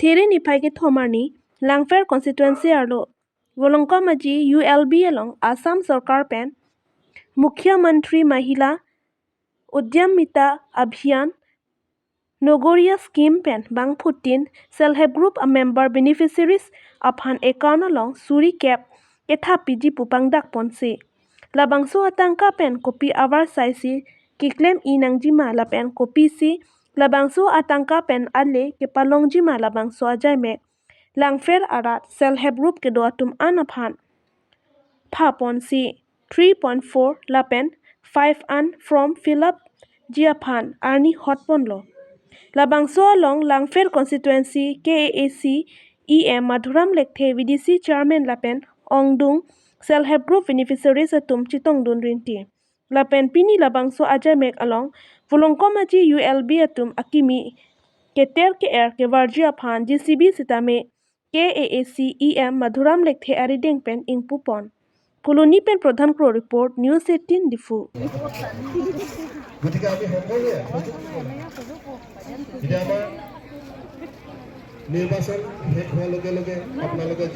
Therini phai ke thom arni Langpher constituency arlo Volongkom aji ULB along Assam Sarkar pen Mukhyamantri Mahila Udyamita Abhiyan Nagoriya scheme pen bang phutin self help group a member beneficiaries aphan account along suri cap kethapi ji pu pangdak ponsi. Labangso atangka pen kopi avar sai si kiklem e nangjima lapen kopi si labangso atangka pen ale kepalong jima labangso ajai mek Langpher arat self help group ke do atum an aphan pha pon si 3.4 lapen 5 an form fill up ji aphan arni hot ponlo. Labangso along Langpher constituency KAAC EM Madhuram Lekthe VDC chairman lapen ongdung self help group beneficiaries atum chitong dun rinti. Lapen pini labangso ajai mek along Volongkom aji ULB atum akimi keter ke er ke varji aphan GCB sitame KAAC EM Madhuram Lekthe arideng pen ingpu pon. Phuloni pen Pradhan Kro report, News 18, Diphu. গতিকে আমি সকলোৱে এতিয়া আমাৰ নিৰ্বাচন শেষ হোৱাৰ লগে লগে আপোনালোকে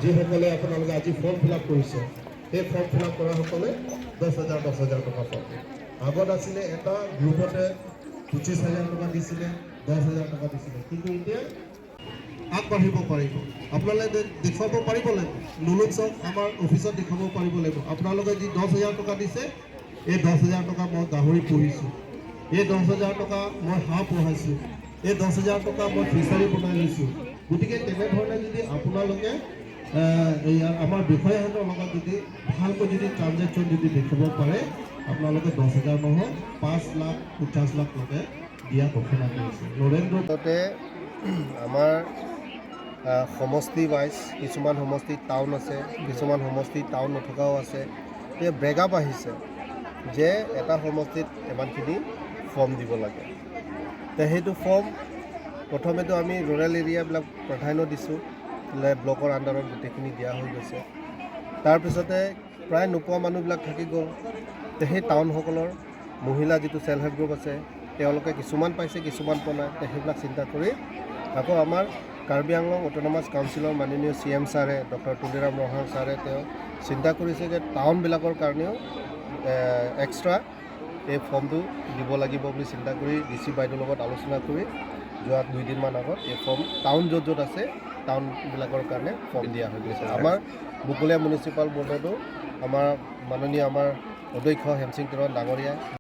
যিসকলে আপোনালোকে আজি ফৰ্ম ফিল আপ কৰিছে, সেই ফৰ্ম ফিল আপ কৰাসকলে 10,000 10,000 টকা পাব। আগত আছিলে এটা গ্ৰুপতে 25,000 টকা দিছিলে, 10,000 টকা দিছিলে, কিন্তু এতিয়া আগবাঢ়িব পাৰিব। আপোনালোকে দেখুৱাব পাৰিব লাগিব, নুলুক চাওক, আমাৰ অফিচত দেখুৱাব পাৰিব লাগিব। আপোনালোকে যি 10,000 টকা দিছে, এই 10,000 টকা মই গাহৰি পুহিছোঁ, এই 10,000 টকা মই হাঁহ পুহাইছোঁ, এই 10,000 টকা মই ফিচাৰী বনাই লৈছোঁ। গতিকে তেনেধৰণে যদি আপোনালোকে এই আমাৰ বিষয়াহঁতৰ লগত যদি ভালকৈ যদি ট্ৰানজেকশ্যন যদি দেখুৱাব পাৰে, আপোনালোকে 10,000 নহয়, 5 লাখ 50 লাখলৈকে দিয়া ঘোষণা কৰিছে নৰেন্দ্ৰ লগতে আমাৰ সমষ্টি ৱাইজ কিছুমান সমষ্টিত টাউন আছে, কিছুমান সমষ্টিত টাউন নথকাও আছে। এই ব্ৰেকআপ আহিছে যে এটা সমষ্টিত ইমানখিনি ফৰ্ম দিব লাগে। তে সেইটো ফৰ্ম প্ৰথমেতো আমি ৰুৰেল এৰিয়াবিলাক প্ৰাধান্য দিছোঁ, ব্লকৰ আণ্ডাৰত গোটেইখিনি দিয়া হৈ গৈছে। তাৰপিছতে প্ৰায় নোপোৱা মানুহবিলাক থাকি গ'ল। তে সেই টাউনসকলৰ মহিলা যিটো ছেল্ফ হেল্প গ্ৰুপ আছে, তেওঁলোকে কিছুমান পাইছে, কিছুমান পোৱা নাই। তে সেইবিলাক চিন্তা কৰি আকৌ আমাৰ কাৰ্বি আংলং অট'নমাছ কাউন্সিলৰ মাননীয় চি এম ছাৰে, ডক্টৰ তুলিৰাম ৰংহাং ছাৰে, তেওঁ চিন্তা কৰিছে যে টাউনবিলাকৰ কাৰণেও এক্সট্ৰা এই ফৰ্মটো দিব লাগিব বুলি চিন্তা কৰি ডি চি বাইদেউৰ লগত আলোচনা কৰি যোৱা 2 দিনমান আগত এই ফৰ্ম টাউন য'ত য'ত আছে, টাউনবিলাকৰ কাৰণে ফৰ্ম দিয়া হৈ গৈছে। আমাৰ বকলীয়া মিউনিচিপাল বৰ্ডতো আমাৰ মাননীয় আমাৰ অধ্যক্ষ হেমসিং তেৰণ ডাঙৰীয়াই